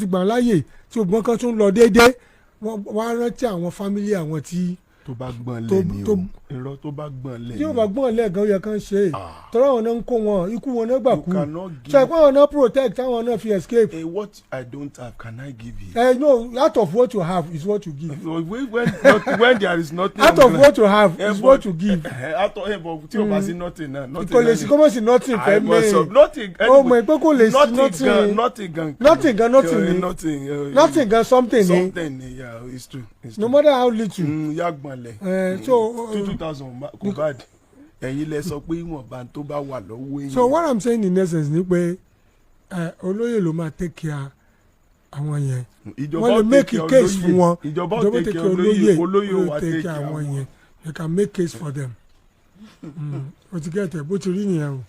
gbà láàyè tí ògbọ́n kan tún lọ déédéé, wọ́n á rántí àwọn family àwọn tí Tó bá gbọ́n lẹ̀ ni o. Irọ́, tó bá gbọ́n lẹ̀ Tí yóò bá gbọ́n lẹ́ẹ̀kan, ó yẹ kán ṣe é. Ah. Tọ́lá àwọn náà ń kó wọn, ikú wọn náà gbà You kú. cannot give. Ṣe pé àwọn náà protect, àwọn náà fi escape. Eh, what I don't have, can I give you? Eh, no, out of what you have is what you give. So when there is nothing. Out of what you have Eh, is but- what you give. Out of, but tí o bá sí nothing náà, nothing. Kò lè sí, kó mọ̀ sí nothing fẹ́ I must mi. Nothing. Ó mọ̀ pé kò lè sí nothing. Gan, nothing gan. Nothing gan, nothing ni. Nothing. Nothing gan, something ni. Something ni, yeah, it's true. It's No true. matter how little. Ya gbọ̀nlẹ̀. Eh, so 2,000 kò bad. Ẹ̀yin lẹ sọ pé ìwọ̀nba tó bá wà lọ́wọ́ èèyàn. So what I'm saying in essence ni pé olóyè ló máa take care àwọn yẹn. Ìjọba Wọ́n lè ó make take a care case olóyè. fún wọn. Ìjọba ó take care olóyè, olóyè ó wá take take care care àwọn àwọn yẹn. They can make case for them. O ti get ẹ, bó ti rí nìyẹn o.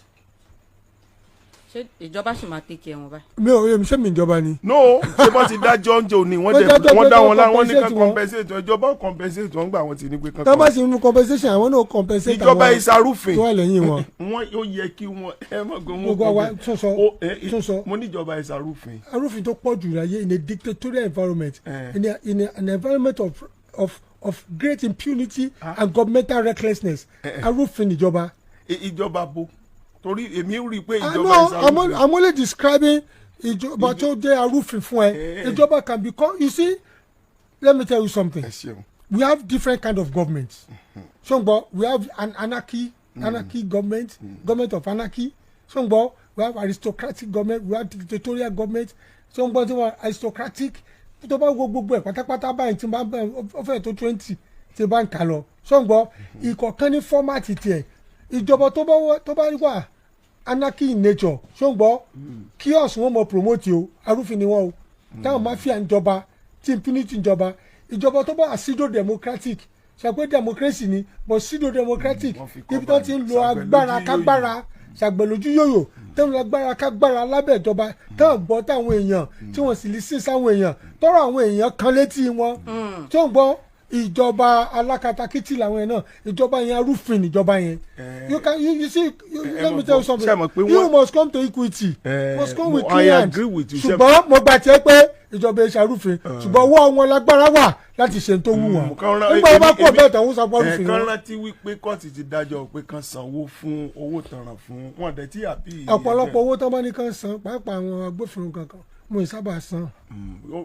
Ṣé ìjọba sì máa take care wọn báyìí? Mi ò ṣé mi ìjọba ni. No, ṣé bọ́n ti dájọ́ oúnjẹ òní, wọ́n Wọ́n dẹ̀ dájọ́ wọ́n pé dá kán wọn lá, wọ́n ní kán compensate wọn. compensate wọn. Ìjọba ó compensate wọn gbà wọ́n ti ní pé kán Tá bá sì ń mú compensation, àwọn náà compensate ìjọba àwọn ìsarúfin tó wà lẹ́yìn wọn. Wọ́n ó yẹ kí wọ́n ẹ mọ̀ gan wọ́n Gbogbo àwa compensate. tún sọ. Tún sọ. Mo níjọba ìsarúfin. Arúfin tó pọ̀ jù láyé in a dictatorial environment, in an environment of great impunity and governmental recklessness, arúfin ìjọba. Ìjọba bo? Torí èmi rí i pé Ah, ìjọba no, ìsarúfin. I'm only describing ìjọba tó jẹ́ arúfin fún ẹ. Ìjọba can become, you see, let me tell you something. Ẹ ṣeun. We have different kind of governments. Ṣùgbọ́n we have an anarchy government, government of anarchy. Ṣùgbọ́n we have aristocratic government, we have dictatorial government. Ṣùgbọ́n tí wọ́n aristocratic, tó bá wo gbogbo ẹ̀ pátápátá báyìí, tí wọ́n bá ó fẹ́ tó 20 tí bá ń kà lọ. Ṣùgbọ́n ìkọ̀kan ní format tiẹ̀. Ìjọba tó bá wà anarchy in nature, ṣùgbọ́n chaos wọn mọ promote o, arúfin ni wọn o, táwọn mafia ń jọba, tí impunity ń jọba. Ìjọba tó bá wà pseudo democratic, ṣe pé democracy ni but pseudo democratic, Wọ́n fi ibi tó ti ń lo ṣàgbẹ̀ agbára lójú yòyò. kágbára, ṣàgbẹ̀lójú yòyò, tó ń lo agbára kágbára lábẹ́ ìjọba, táwọn gbọ́ táwọn èèyàn tí wọ́n sì lè sí sáwọn èèyàn tọ́rọ̀ àwọn èèyàn kan létí wọn tó ń gbọ́. Ìjọba alákatakítí làwọn yẹn náà, ìjọba yẹn, arúfin níjọba yẹn. You can you, you see you, let me tell you something. Ṣé mọ̀ pé You must come to equity, must come with I clean hands. agree with you. Ṣé Ṣùgbọ́n mo gbà tiẹ̀ pé ìjọba ẹ̀ ṣàrúfin, ṣùgbọ́n ọwọ́ wọn lágbára wà láti ṣe tó wù wọ́n. Nígbà wọn bá kú ọ̀bẹ ìtàn, sọ pé arúfin kán wọn. Rántí wípé kóòtù ti dájọ́ pé kán sanwó fún owó tanràn fún wọn dẹ̀ tí àbí. Ọ̀pọ̀lọpọ̀ owó tó bá ní kán san, pàápàá àwọn agbófinró kankan, mo ì sábà san.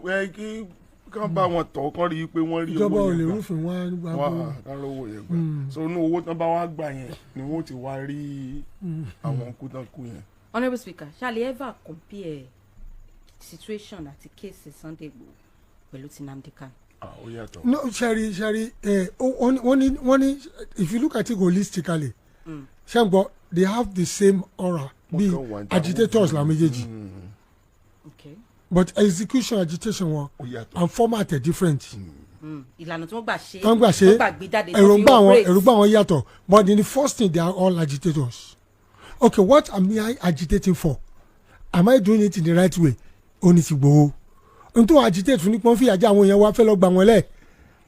Ẹ kí kán bá wọn tọ̀, kán rí i pé wọ́n rí Ìjọba owó ò lè yẹn gbà. rúfin wọn á Wọ́n á kán rówó yẹn gbà. So inú owó tán bá wá gbà yẹn ni wọ́n ti wá rí àwọn kú tán kú yẹn. Honourable Speaker, shall you ever compare situation àti case Sunday Igboho pẹ̀lú ti Nnamdi Kanu? Ah, ó yàtọ̀. No, sẹ́rí sẹ́rí ẹ̀, wọ́n ní if you look at it holistically, ṣẹ́ngbọ́, they have the same aura Wọ́n bí kàn wà ní agitators làwọn méjèèjì, but execution agitation wọn Ó yàtọ̀. and format are different. Ìlànà tí wọ́n gbà ṣe, Tán gbà ṣe, wọ́n gbà gbé jáde, tó fi èròǹgbà wọn operate. Èròǹgbà wọn yàtọ̀, but in the first thing, they are all agitators. Okay, what am I agitating for? Am I doing it in the right way? Ó ní ti Ìgbòho n tó agitate fún ní pọ́n fìyà jẹ àwọn èèyàn wa, fẹ́ lọ gbà wọ́n lẹ̀,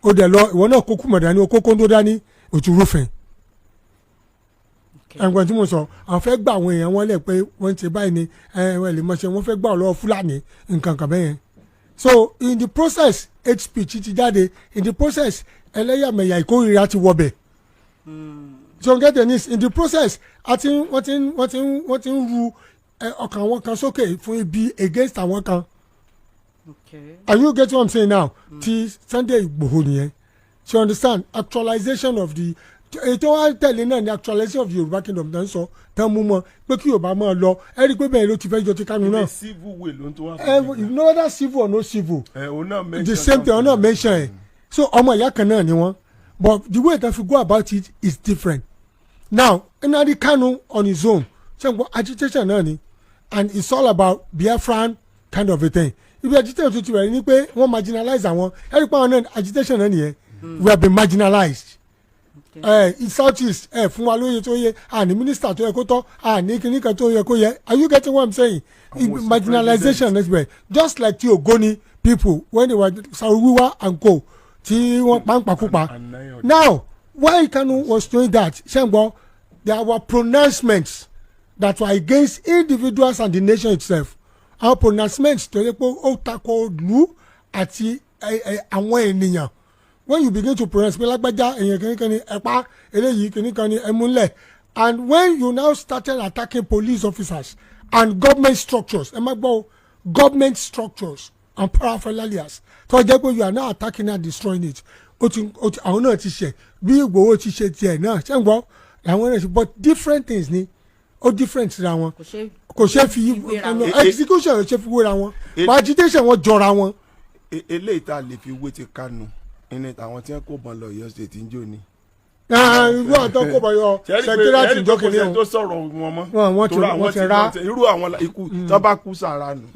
ó dẹ̀ lọ, ìwọ náà kó kùmọ̀ dání, ó kó kóńdó dání, ó ti rúfin. Ẹ̀gbọ́n tí mo sọ, àwọn fẹ́ gbà àwọn èèyàn wọn lẹ̀ pé wọ́n ti báyìí ni ẹ ẹ lè mọ̀ṣẹ́, wọ́n fẹ́ gbà ọ́ lọ́wọ́ Fúlàní, nǹkan kan bẹ́yẹn. So in the process, hate speech ti jáde. In the process, ẹlẹ́yàmẹ̀yà, ìkórìíra ti wọbẹ̀. So get the news, in the process, àti wọ́n ti ń ru ọkàn àwọn kan sókè fún ibi against àwọn kan. Are you getting what I'm saying now? Ti Sunday Igboho nìyẹn. So you understand, actualization of the ètò wa tẹ̀lé náà ni actualization of the Yorùbá kingdom tó ń sọ tán, mú mọ́ pé kí Yorùbá máa lọ. Ẹ rí i pé bẹ́ẹ̀ ló ti fẹ́ jọ ti Kánú Ilé náà. Civil way ló ń tó wá. Ẹ no, whether civil or no civil, Ẹ òun náà mention the same thing, ọ̀nà mention ẹ̀. So ọmọ ìyá kan náà ni wọ́n, but the way they fi go about it is different. Now, Nnamdi Kanu on his own, ṣe n gbọ́, agitation náà ni, and it's all about Biafran kind of a thing. Ibi agitation tó ti bẹ̀rẹ̀ ni pé wọ́n marginalize àwọn. Ẹ̀rí pé àwọn náà, agitation náà nìyẹn. We have been marginalized ẹ south east, ẹ fún wa lóye tó yẹ, àní minister tó yẹ kó tọ́, àní kíní kan tó yẹ kó yẹ. Are you getting what I'm saying? Àwọn òsì. Marginalization next, just like ti Ogoni people when they were Saro-Wiwa and co tí wọ́n pàǹpàkúpa. And nine others. Now, while Kanu was doing that, ṣẹ́ngbọ́n, there were pronouncements that were against individuals and the nation itself. Àwọn pronouncements tó yẹ pé ó tako ìlú àti àwọn ènìyàn. When you begin to pronounce pé lágbájá èèyàn kìnnìkan ni ẹ̀pá eléyìí, kìnnìkan ni ẹ̀múlẹ̀, and when you now started attacking police officers and government structures, ẹ má gbọ́ o, government structures and paraphernalias tó jẹ́ pé you are now attacking and destroying it, ó ti àwọn náà ti ṣe bí Ìgbòho ti ṣe tiẹ̀ náà, ṣé ń gbọ́, làwọn náà ṣe, but different things ni, ó different síra wọn. Kò ṣe Kò ṣe fi wéra wọn. Execution ò ṣe fi wéra wọn, but agitation wọn jọra wọn. Eléyìí tá a lè fi wé ti Kanu ní tàwọn tí wọ́n kó bọn lọ Ọ̀yọ́ State ń jò ní. Ah, irú àtọ́ kò bọ̀ yọ secretariat ìjọ kìíní kò o. tó sọ̀rọ̀ wọn mọ́. Wọ́n Torí àwọn wọ́n ti rá. Irú àwọn ikú tó bá kú sàrà nù.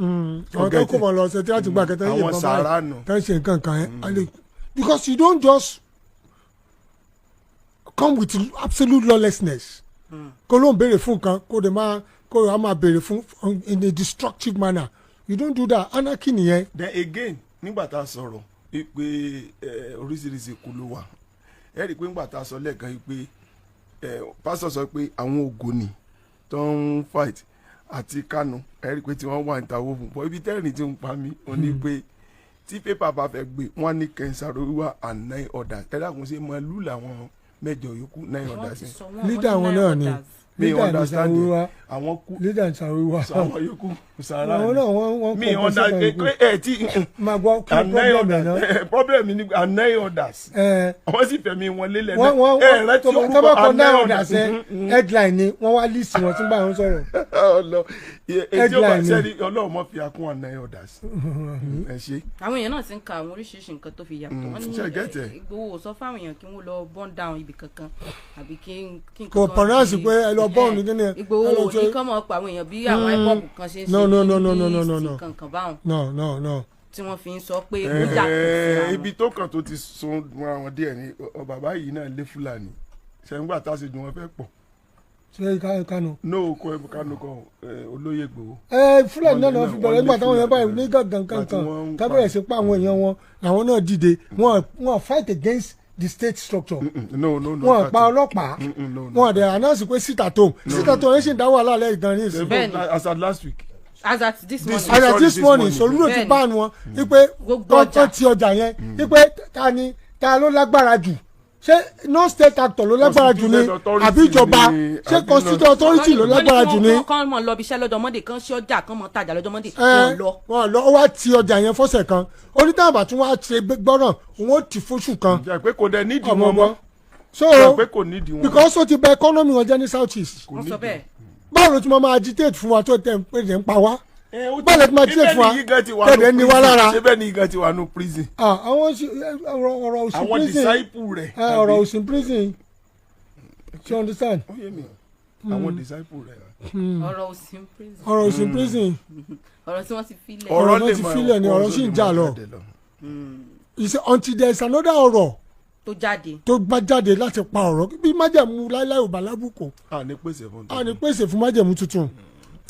Àwọn tó kò bọ̀ lọ secretariat gbà kẹta Àwọn yìnbọn sàrà báyìí nù. tó ń ṣe nǹkan kan ẹ̀ alẹ́, because you don't just come with absolute lawlessness kó ló ń béèrè fún nǹkan, kó dẹ̀ máa kó a máa béèrè fún in a destructive manner. You don't do that. Anarchy nìyẹn. Then again, nígbà tá a sọ̀rọ̀ pé oríṣiríṣi ikú ló wà, ẹ rí i pé nígbà tá a sọ lẹ́ẹ̀kan yìí pé pásítọ̀ sọ pé àwọn Ògoni tó ń fight àti Kanu, ẹ rí i pé tí wọ́n wà níta owó fún bọ́ ibi tẹ́rìn tí ń pa mí, ó ní pé tí pépà bá fẹ́ gbé wọ́n ní Ken Saro-Wiwa and nine others. Ẹ dákun, ṣe màálù làwọn mẹ́jọ yòókù, nine Wọ́n others ti yẹn? sọ wọ́n, Leader wọ́n ní wọn náà nine ni. others. Mi Leader ní understand Saro-Wiwa. it. Àwọn kú Leader ní Saro-Wiwa. Sọ àwọn yòókù sàrà Àwọn ni. náà wọ́n Mi compensate understand àwọn yòókù. ẹ tí Máa gbọ́, kí ni and nine problem ẹ̀ náà? others, problem ni and nine others, Ẹ àwọn sì fẹ̀mí wọn lélẹ̀. Wọ́n wọ́n ẹ rántí tó bá orúkọ kọ and nine nine others others. ẹ, headline ni wọ́n wá list wọn tí ń bá wọn sọ̀rọ̀. Ọlọ etí ó bá Headline ni. sẹ́ni Ọlọ́run mọ́ fi akún and nine others, ẹ ṣe. Àwọn èèyàn náà ti ń ka àwọn oríṣiríṣi nǹkan tó fi yàtọ̀. Wọ́n ní Ṣé ẹ get ẹ? Ìgbòho sọ fáwọn èèyàn kí wọ́n lọ burn down ibì kankan àbí kí Kò nǹkan kan pronounce pé ẹ lọ burn kí ni ẹ Ìgbòho lọ ò ní kọ́ mọ̀ pa àwọn èèyàn bí àwọn IPOB kan ṣe ń ṣe No, no, no, no, no, no, no, ní no. kankan báwọn No, no, no. tí wọ́n fi ń sọ pé ó yàtọ̀ síra wọn. Ibi tó kàn tó ti sun mọ́ra wọn díẹ̀ ni bàbá yìí náà lé Fúlàní ṣẹ̀ǹgbà tá a ṣe ju wọn fẹ́ pọ̀. Ṣé Kanu? No, kò ẹ Kanu kan, olóyè Ìgbòho. Ẹ Fúlàní náà Wọ́n lọ lé fi náà, bẹ̀rẹ̀ wọ́n nígbà lé táwọn yẹn báyìí Fúlàní. ní gàngàn Àti kankan wọ́n ń tábìlẹ̀ sí pa àwọn èèyàn wọn, làwọn náà dìde. Wọ́n fight against the state structure. No, no, no. Wọ́n pa ọlọ́pàá. No, no. Wọ́n dẹ̀ announce pé sit at home, sit at home yẹn sì ń dá wàhálà lẹ́yìn gan ní ìsìn. Bẹ́ẹ̀ni. As at last week. As at this morning. As at Sorry, this this morning, morning. Soludo ti Bẹ́ẹ̀ni. ban wọn wípé Gbogbo kọ́ ọjà. ti ọjà yẹn, wípé ta ni ta ló lágbára jù? Ṣé non state actor ló lágbára jù ni Constituted authority àbí ìjọba? ni, Ṣé àbí constituted authority ló lágbára jù ni? Kán mọ̀ lọ ibi iṣẹ́ lọ́jọ́ Monday, kán ṣí ọjà, kán mọ̀ tajà lọ́jọ́ Monday, Ẹ wọ́n lọ. Wọn lọ. Ó wá ti ọjà yẹn fọ́sẹ̀ kan. Onítàbà tún wá ṣe gbọ́ràn, òun ó ti fóṣù kan. Jẹ́ pé kò dẹ̀ nídìí Ọmọ wọn ọgbọ́n mọ́. So Jẹ́ pé kò nídìí wọn. because ó ti bà economy wọn jẹ́ ní South East. Kò Wọ́n sọ nídìí. bẹ́ẹ̀. Báwo ló ti máa máa agitate fún wa tó tẹ̀ ń pè ní pa wá? Ẹ, ó ti- Báwo ló ti máa agitate fún wa Ṣé bẹ́ẹ̀ ni yìí gan ti wà tẹ̀lé nù ní wá prison? lára? Ṣé bẹ́ẹ̀ ni yìí gan ti wà nù prison? Ah, àwọn ọ̀rọ̀ òsì Àwọn prison. disciple rẹ̀. Ọ̀rọ̀ òsì prison, you understand? Ó yé mi. Àwọn disciple rẹ̀. Ọ̀rọ̀ òsì prison. Ọ̀rọ̀ òsì prison. Ọ̀rọ̀ tí wọ́n ti filẹ̀. Ọ̀rọ̀ lè náà ti máa- filẹ̀ ni, ọ̀rọ̀ sì ń lè jà máa lọ. jáde lọ. You see, until there is another ọ̀rọ̀ tó jáde. tó bá jáde láti pa ọ̀rọ̀ bí májẹ̀mú láíláí ò bá lábùkù, A ní pèsè fún a ní pèsè fún májẹ̀mú tuntun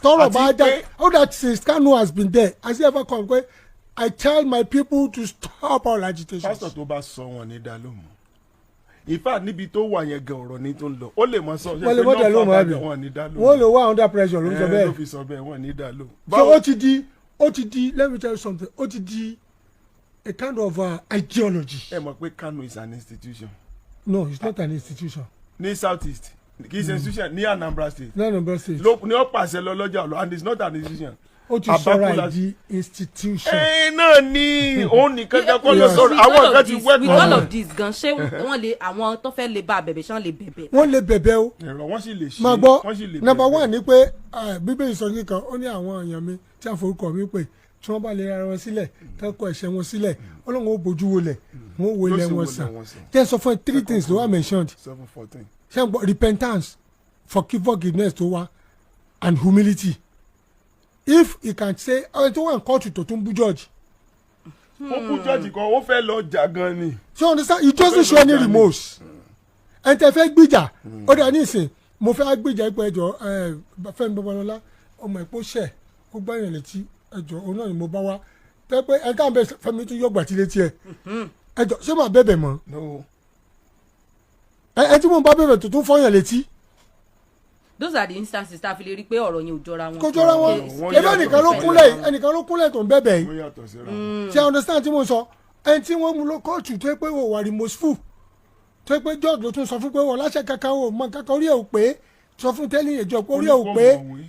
tọ́rọ̀ Àti bá jáde. All that since Kanu has been there, has he ever come pé, "I tell my people to stop all agitations"? Pásítọ̀ tó bá sọ wọn ní dá lóhùn. In fact, níbi tó wà yẹn gan, ọ̀rọ̀ ní tó ń lọ, ó lè mọ sọ. Wọ́n lè mọ́ dá lóhùn àbí Wọn ní dá lóhùn. wọ́n lè wá under pressure ló ń sọ Ẹ, bẹ́ẹ̀. ló fi sọ bẹ́ẹ̀, wọn ní dá lóhùn. So ó ti di, let me tell you something, ó ti di a kind of ideology. Ẹ mọ̀ pé Kano is an institution. No, it's not an institution. Ní South East, kì í ṣe institution ní Anambra State. Ní Anambra State. Ló ní ó pàṣẹ lọ lọ́jà lọ and it's not an institution. Ó ti sọra Abakula- ẹ̀ di institution. Ẹ náà ni òun nìkan jẹ́ kó lọ Yeah. sọ̀rọ̀, With all àwọn of kan ti this- with all wẹ́kọ̀ọ́. of this gan, ṣé wọ́n lè, àwọn tó fẹ́ lè bá bẹ̀bẹ̀, ṣé wọ́n lè bẹ̀bẹ̀? Wọ́n lè bẹ̀bẹ̀ o. Ẹ̀rọ wọ́n sì lè ṣe. Máa gbọ́, Wọ́n sì lè number bẹ̀bẹ̀. one ni pé Bíbélì sọ nìkan, ó ní àwọn èèyàn mi tí a forúkọ mi pè, tí wọ́n bá lè ra wọn sílẹ̀, tí wọ́n kọ ẹ̀ṣẹ̀ wọn sílẹ̀, Ọlọ́run ó bójú wọlẹ̀, wọ́n ó wo Yóò ilẹ̀ sì wọn wo sàn. ilẹ̀ wọn sàn. Tẹ́ ẹ sọ fún ẹ, three things ló wà mentioned. 7:14. Ṣé n gbọ́? Repentance, forgiveness tó wá and humility. If he can say ọ̀rẹ́ tó wà ní kóòtù tó tún bú judge. Ó kú jọ́ọ̀jì kan, ó fẹ́ lọ jà gan ni. So you understand, he doesn't show any remorse. Ẹn tẹ fẹ́ gbìjà, ó dà nísìn, mo fẹ́ gbìjà ipò ẹjọ́ ẹ Fẹ́mi Babalọ́lá, ọmọ ìpò ṣẹ̀, ó gbẹ̀yìn létí ẹjọ́, òun náà ni mo bá wá tẹ́ pé ẹ ká bẹ Fẹ́mi tún yọgbà tí létí ẹ ẹjọ́, ṣé màá bẹ̀bẹ̀ mọ́? No. Ẹ tí mo bá bẹ̀bẹ̀ tó tún fọyàn létí. Those are the instances tá a fi lè rí pé ọ̀rọ̀ yẹn ò jọra wọn. Kò jọra wọn. Wọ́n Ebe yàtọ̀ ẹnìkan ló síra kúnlẹ̀, wọn. ẹnìkan ló kúnlẹ̀ tó ń bẹ̀bẹ̀ yìí. Wọ́n yàtọ̀ síra wọn. Ṣé understand tí mo sọ? Ẹni tí wọ́n mú lọ kóòtù tó yẹ pé wọ́n wà remorseful, tó yẹ pé judge ló tún sọ fún pé wọ́n láṣẹ kankan, wọ́n mọ kankan, orí ẹ̀ ò pé, sọ fún tẹ́lẹ̀ ìjọ pé orí ẹ̀ ò pé,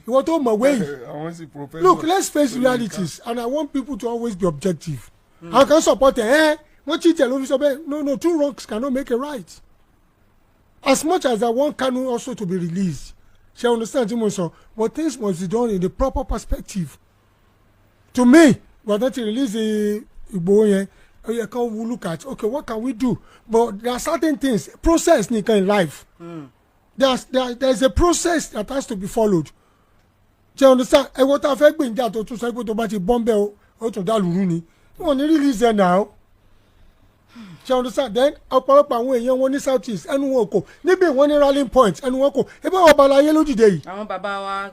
ìwọ tó mọ̀wé yìí. Àwọn sì professor. Look, let's face realities, and I want people to always be objective. Àwọn kan support ẹ, ẹ wọ́n cheat ẹ ló fi sọ bẹ́ẹ̀. No, no, two wrongs cannot make a right. As much as I want Kanu also to be released, ṣe understand tí mo sọ? But things must be done in the proper perspective. To me, gbàdán ti release the Igboho yẹn, ó yẹ kán wú look at, okay, what can we do? But there are certain things, process nìkan in life. There is a process that has to be followed. Ṣe understand? Ẹ wo tá a fẹ́ gbìyànjú tó tún sọ pé tó bá ti bọ́ńbẹ́ o, ó tún dá lùrú ni wọn ní release ẹ now. Ṣe understand? Then ọ̀pọ̀lọpọ̀ àwọn èèyàn wọn ní South East, ẹnu wọn kò níbi wọn ní rallying point, ẹnu wọn kò ebi àwọn ọba aláyé ló dìde yìí. Àwọn bàbá wa.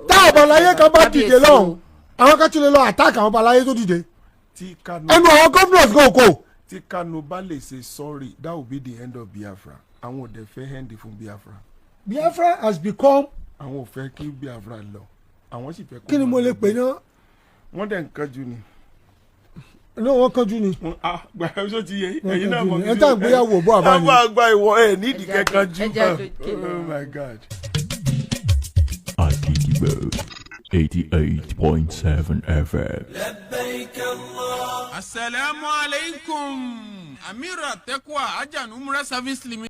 Tá ọba aláyé kan bá dìde Kábíyèsí lọ́hùn, o. àwọn kan tún lè lọ attack àwọn ọba aláyé tó dìde. Tí Kanu Ẹnu àwọn governors gan kò. Tí Kanu bá lè ṣe sorry, that will be the end of Biafra. Àwọn ò dẹ̀ fẹ́ end fún Biafra. Biafra has become Àwọn ò fẹ́ kí Biafra lọ, àwọn sì fẹ́ kó Kí ni máa mo lè lọ pè bẹ́ẹ̀. náà? Wọ́n dẹ̀ ń kánjú ni. Náà wọ́n kánjú ni. Ah, gba ẹ ti yẹ Wọ́n ẹ̀yin náà kánjú mọ̀. ni. Ẹ tá à ń gbéyàwó bọ́ àbá ni. Àbá àgbà ìwọ ẹ nídìí Ẹ jẹ́ kẹ́kànjú. ẹ jẹ́ àjò Oh my God. Agidigbo 88.7 FM. Asalaamu aleykum, Amira Tekwa Ajanu Umrah Service Limited.